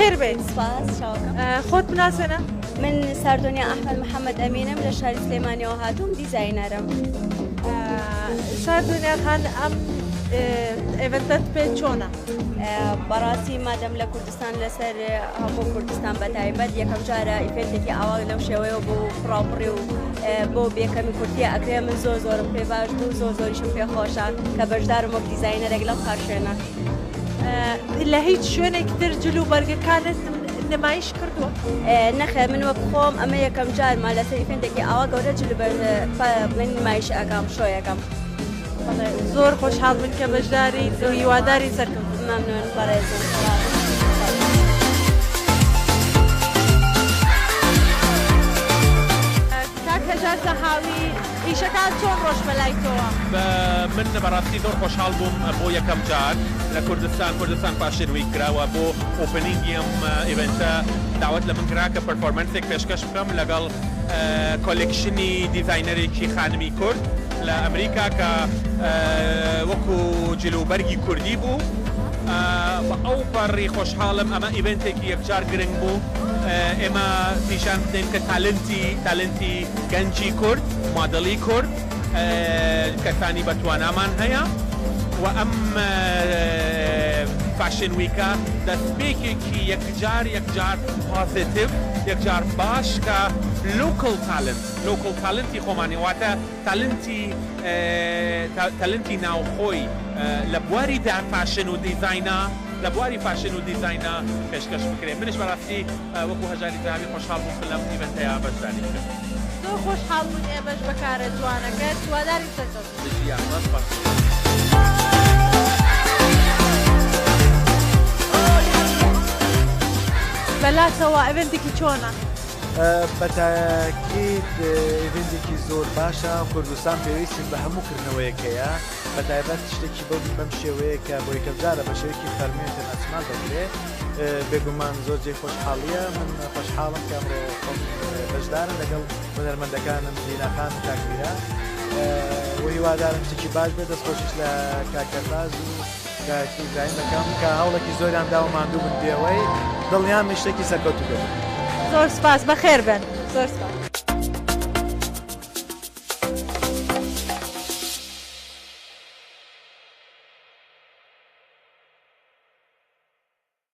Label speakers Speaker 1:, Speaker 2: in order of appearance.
Speaker 1: بەخێر بێیت.
Speaker 2: سپاس چاوەکەم.
Speaker 1: خۆت بناسێنە.
Speaker 2: من ساردۆنیا ئەحمەد محەمەد ئەمینم لە شاری سلێمانیەوە هاتووم دیزاینەرم.
Speaker 1: ساردۆنیا خان ئەم event ەت پێ چۆنە؟
Speaker 2: بەڕاستی مادەم لە کوردستان لەسەر هەموو کوردستان بە تایبەت یەکەم جارە event ێکی ئاوا لەو شێوەیە بۆ پڕاوپڕی و بۆ بێکەمی کورتیە ئەکرێ من زۆر زۆرم پێ باش بوو زۆر زۆریشم پێ خۆشە کە بەشدارم وەک دیزاینەرێک لەم fashion ە.
Speaker 1: لە هیچ شوێنێکی تر جل و بەرگەکانت نمایش کردووە؟
Speaker 2: نەخێر من وەک خۆم ئەمە یەکەم جارمە لەسەر event ێکی ئاوا گەورە جل و بەرگ بڵێن نمایش ئەکەم show یەکەم.
Speaker 1: بەڵێ زۆر خۆشحاڵ بووین کە بەشداریت و هیوادارین سەرکەوتوو بیت.
Speaker 2: مەمنون بەڕێزم.
Speaker 1: کاک هەژار زەهاوی ئیشەکان چۆن ڕۆشت بەلای تۆوە؟
Speaker 3: من بەڕاستی زۆر خۆشحاڵ بووم بۆ یەکەم جار لە کوردستان کوردستان Fashion Week کراوە بۆ opening ی ئەم event ە داوەت لە من کرا کە performance ێک پێشکەش بکەم لەگەڵ collection ی دیزاینەرێکی خانمی کورد لە ئەمریکا کە وەکو جل و بەرگی کوردی بوو بە ئەو پەڕی خۆشحاڵم ئەمە event ێکی یەکجار گرنگ بوو ئێمە پیشان بدەین کە talent ی talent ی گەنجی کورد مۆدڵی کورد کەسانی بە توانامان هەیە و ئەم fashion week ە دەستپێکێکی یەکجار یەکجار positive یەکجار باش کە local talent local talent ی خۆمانی واتە talent ی talent ی ناوخۆی لە بواری fashion و دیزاینا لە بواری fashion و دیزاینا پێشکەش بکرێ منیش بەڕاستی وەکو هەژاری زەهاوی خۆشحاڵ بووم کە لەم event ەیا بەشداریم کرد.
Speaker 1: زۆر خۆشحاڵ بووین ئێمەش بە کارە جوانەکەت هیوادارین سەرکەوتوو بیت.
Speaker 3: بژی یاخوا سپاس.
Speaker 1: بەلاتەوە event ێکی چۆنە؟
Speaker 4: بەتاکید event ێکی زۆر باشە کوردستان پێویستی بە هەموو کردنەوەیەک هەیە بەتایبەت شتێکی بەو بەم شێوەیە کە بۆ یەکەم جارە بە شێوەیەکی فەرمی international دەکرێت بێگومان زۆر جێی خۆشحاڵیە من خۆشحاڵم کە ئەمڕۆ خۆم بەشدارم لەگەڵ هونەرمەندەکانم زینا خان و کاک میرا و هیوادارم شتێکی باش بێت دەستخۆشیش لە کاک کەرباز و کاک ئیبراهیم دەکەم کە هەوڵێکی زۆریان داوە ماندوو بن پێوەی دڵنیام شتێکی سەرکەوتوو دەبێت.
Speaker 1: زۆر سپاس بەخێر بێن زۆر سپاس.